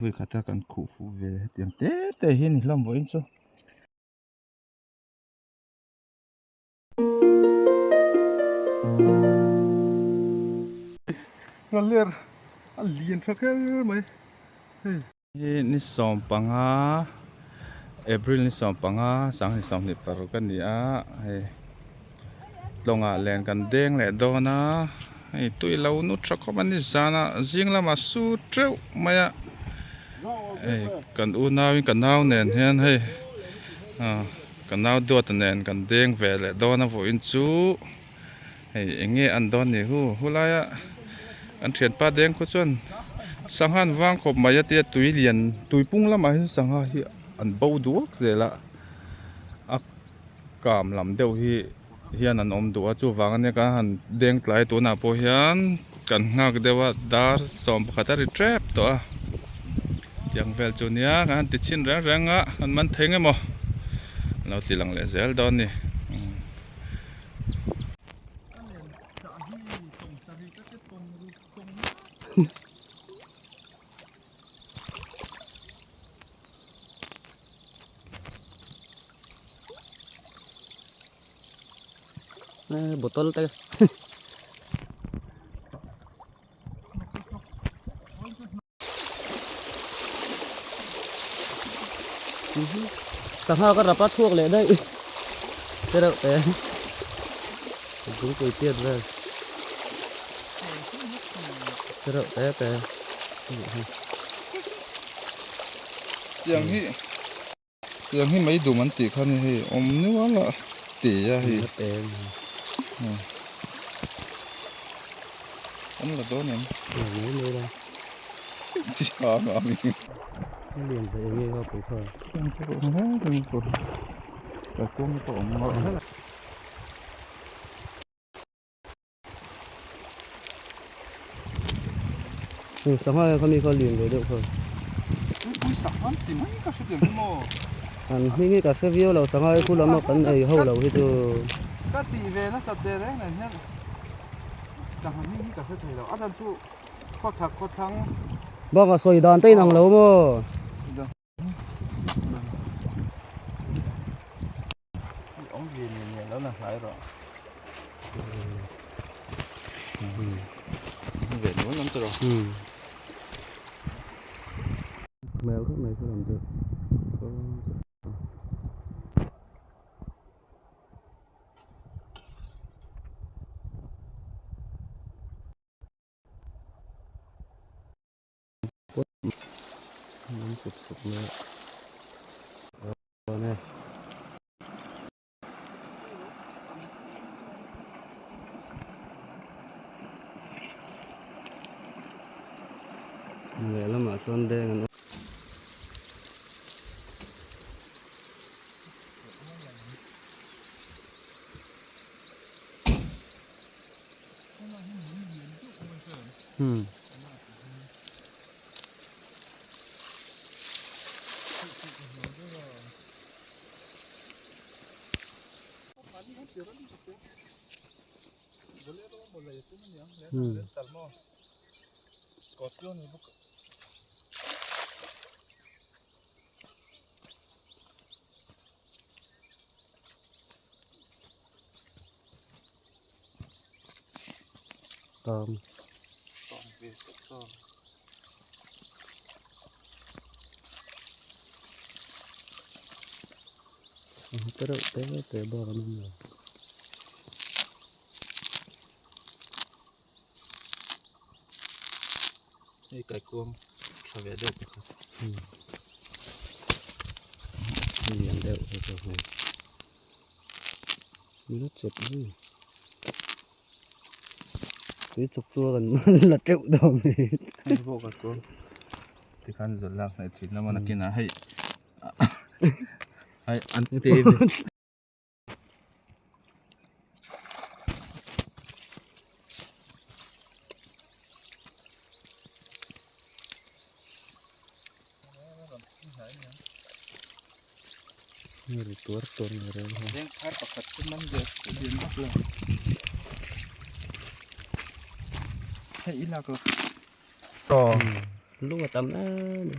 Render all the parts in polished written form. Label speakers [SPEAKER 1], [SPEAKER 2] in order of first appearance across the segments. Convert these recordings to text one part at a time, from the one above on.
[SPEAKER 1] Vui khata kan khuh fuh ve hetiang te te hi a ni hlawm vawiin chu.
[SPEAKER 2] Ngaler a lian tha kher mai hei.
[SPEAKER 1] Hi ni 15 April ni 15 sanghnih 26 a ni a hei tlawngah len kan deng leh dawn a hei tui lo nu tha khawp a ni zanah zing lamah su teuh mai a hei kan unauin ka nau nen hian hei ah ka nau duata nen kan deng ve leh dawn a vawiin chu. Hei eng nge an dawn ni hu hu laia an thianpa deng khaw chuan sangha an vang khawp mai a tia tui lian tui pung lamah hian sangha hi an bo duak zel a a kam lam deuh hi hian an awm duh a chuvang ania kan han deng tlai tunah pawh hian kan nghak deuh a dar 11 a ri tep tawh a tiang vel chu nia kan han ti chhin reng reng a an man thei nge maw an lo ti lang leh zel dawn a ni.
[SPEAKER 3] Bottle te Sangha ka rap a chhuak leh daih te reuh te lungpui tiat vel te reuh te te
[SPEAKER 1] Tiang hi tiang hi mai dum an tih kha ni hei awm nual a te a hei an la dawn em
[SPEAKER 3] Sangha kha mi kha lian ve deuh kha. An hming hi ka hre viau lo sangha hi khu lama kan ei ho lo hi chu.
[SPEAKER 1] Ka tih ve nasa te reng nen hian sangha hming hi ka hre thei lo a chhan chu khawchhak khawthlang.
[SPEAKER 3] Bakah sawi dan te inang lo maw?
[SPEAKER 1] Awm ve nen nen lo la hlai rawh. Ve nual an ti rawh.
[SPEAKER 3] Hmel khawp mai saw lam chu. An sup sup mai a aw ne. Lehlamah chuan deng an awm. Hmm. Hmm. Tawm. Sangha te reuh te te bak an awm lo.
[SPEAKER 1] Hei kaikuang tha ve deuh pakhat.
[SPEAKER 3] Lian deuh hi chu hei. Min chep zui. Tui chuk chu kan la teuh dawn ni.
[SPEAKER 1] Hei pawh ka kuang tikhan zawlh lak hnaih thin lama nakinah hei hei an te ve.
[SPEAKER 3] Ri tuar tuar ni reng ho.
[SPEAKER 1] Veng thar pakhat chu man ve lian vak lo. Hei i lak lo. Aw.
[SPEAKER 3] Lung a tam em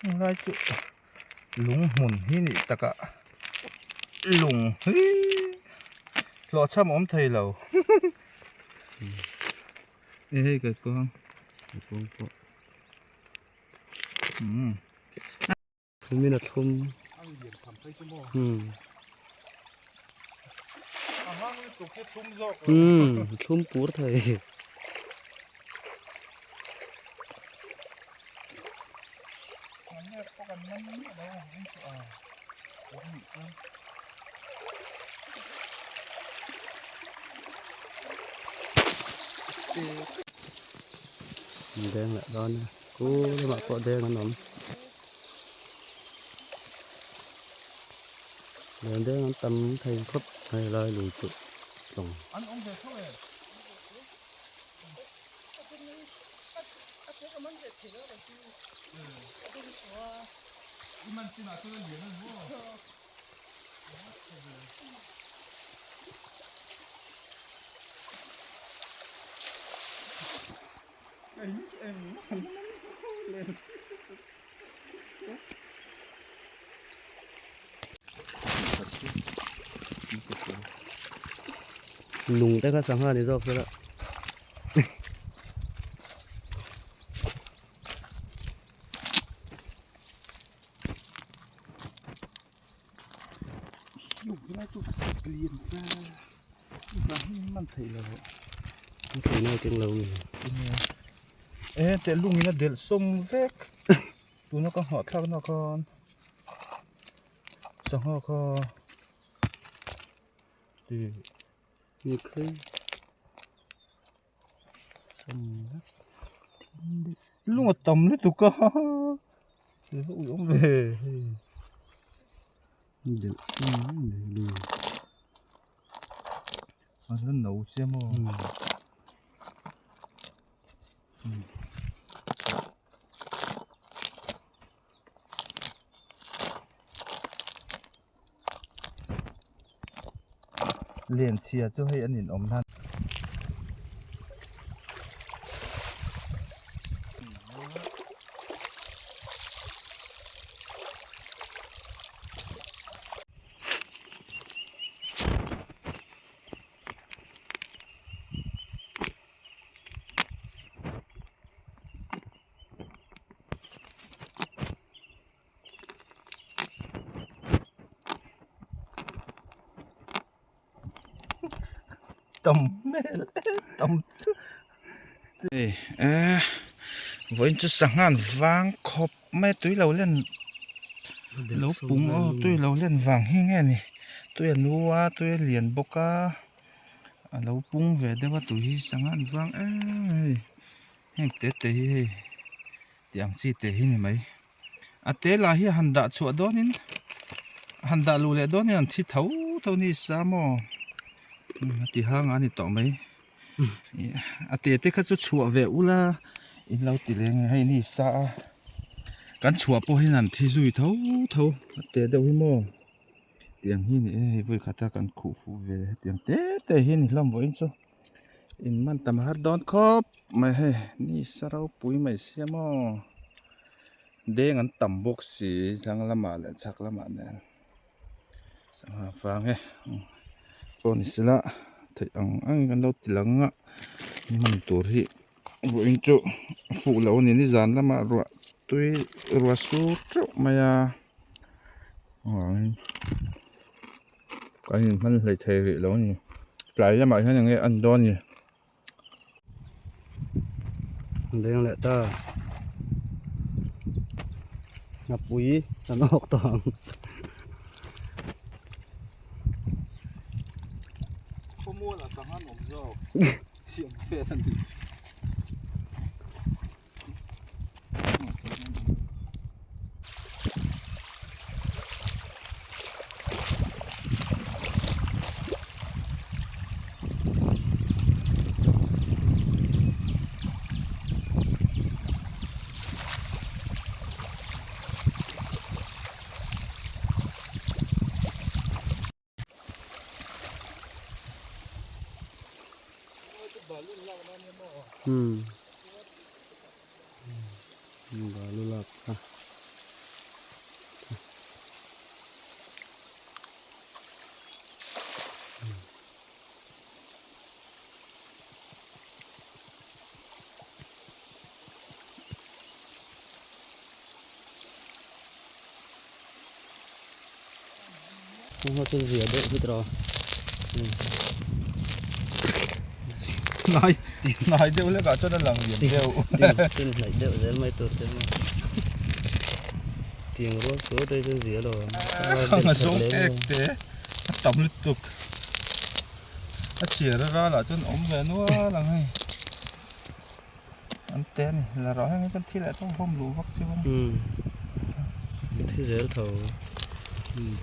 [SPEAKER 3] em.
[SPEAKER 1] Lai chu lung hmun hi nih takah lung hi hlawhchham awm thei lo. E hei ka kuang.
[SPEAKER 3] Ka kuang pawh. Thlum in a thlum. Thlum pur thei. Deng leh dawn a ku lamah pawh deng an awm. Deng deng an tam thei khawp mai lai lui chu tlawng. Lung te kha sangha ni zawk sela.
[SPEAKER 1] E teh lungin a delh sawm vek tuna ka nghah thlak na khan sangha kha tih Lung a tam lutuk a ava ui awm ve hei. A la no chiang maw. Len chhia chu hei an inawm hlan. Tam hmel tam chu hei eh vawiin chu sangha an vang khawp mai a tui lo len lo pung aw tui lo len vang hi nge ni tui a nu a tui a lian bawk a a lo pung ve deuh a tui hi sangha an vang em a hei heng te te hi hei tih ang chi te hi ni mai. A te lah hi a han dah chhuah dawnin a han dah luh leh dawnin an thi tho tho ni sa maw a ti hang a ni tawh mai a te te kha chu chhuah ve ula in lo ti leng hei ni sa a kan chhuah pawh hian an thi zui tho tho a te deuh hi maw tiang hi ni e hei vawi khata kan khuh fuh ve hetiang te te hi ni hlawm vawiin chu in man tam har dawn khawp mai hei ni sa ropui mai sia maw. Deng an tam bawk si thlang lamah leh chhak lamah nen sangha vang e pawh ni sela theih ang ang in kan lo ti lang a hman tur hi vawiin chu a fuh loh a ni nizan lamah ruah tui ruah sur teuh mai a kan inhman hleih thei rih lo a ni tlai lamah hian eng nge a en dawn a ni.
[SPEAKER 3] Leng leh ta Ngapui kan awk tawh ang.
[SPEAKER 1] Khawmual ah sangha an awm zawk thiam vel a ni.
[SPEAKER 3] lak kha. Heng ho chu zia deuh hi tawh
[SPEAKER 2] Nai nai deuh hlek ah chuan a lang lian deuh.
[SPEAKER 3] Tin hnaih deuh zel mai tur te maw. Tiang rual chu te chuan zia lo ang.
[SPEAKER 2] Khang a zawng tek te a tam lutuk. A chhiar a ral ah chuan awm ve nual ang hei. An te a ni la rawh heng hi chuan thil leh tawk vawm luh vak chu a ni.
[SPEAKER 3] Thi zel tho. Hmm.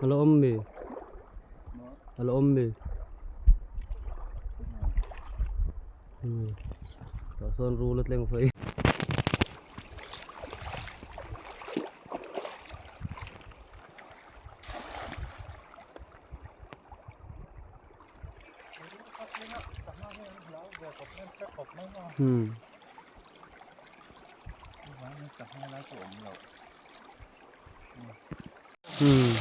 [SPEAKER 3] A la awm mi? A la awm mi? Tah sawn rul a tleng phei. Hmm. Hmm.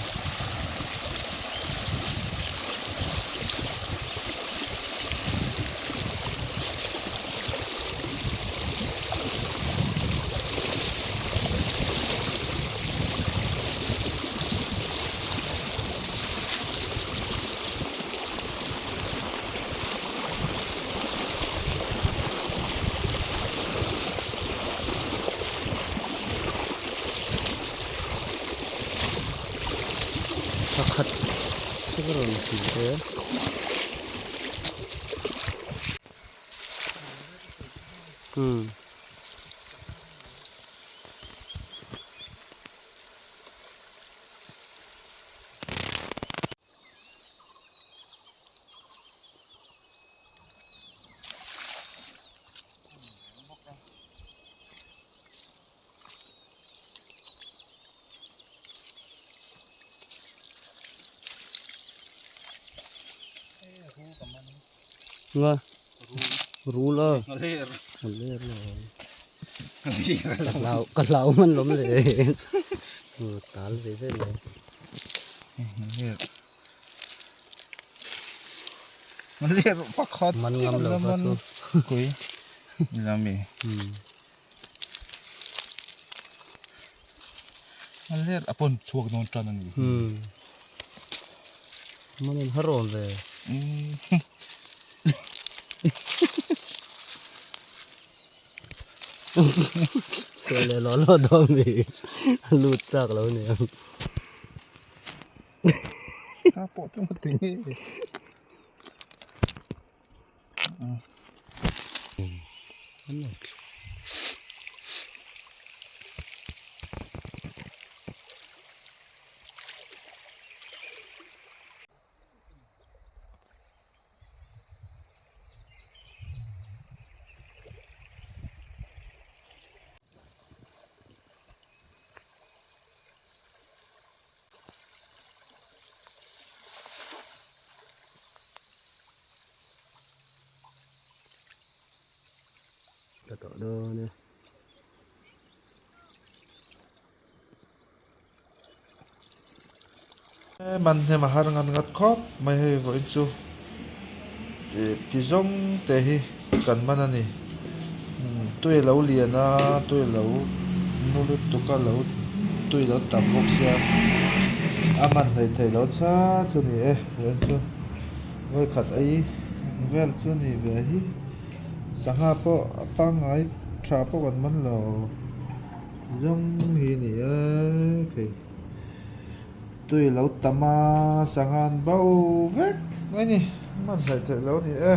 [SPEAKER 3] Pakhat chu ka rawn hmu e. Hmm. Nga rul a a ler lo ka hlau ka hlau man lawm le tal ve zel lo
[SPEAKER 2] Pakhat
[SPEAKER 3] man ngam lo kha chu
[SPEAKER 1] kui lami a ler a pawn chhuak dawn tan a ni
[SPEAKER 3] man in har awm ve chhuah leh lawh lawh dawn mi a lut chak lo ni ang.
[SPEAKER 2] Pawh chu nga ti nge.
[SPEAKER 3] Ka tawh dawn e.
[SPEAKER 2] Man hnem a har ngat ngat khawp mai hei vawiin chu ti zawng te hi. kan man a ni tui a lo lian a tui a lo nu lutuk a lo tui a lo tam bawk sia a man hleih theih loh chhang chu a ni e vawiin chu vawikhat ei vel chu a ni ve hi sangha pawh a pangngai tha pawh kan man lo zawng hi a ni e khei. Tui lo tam a, sangha an bo vek mai ni, hman hleih theih lo a ni e.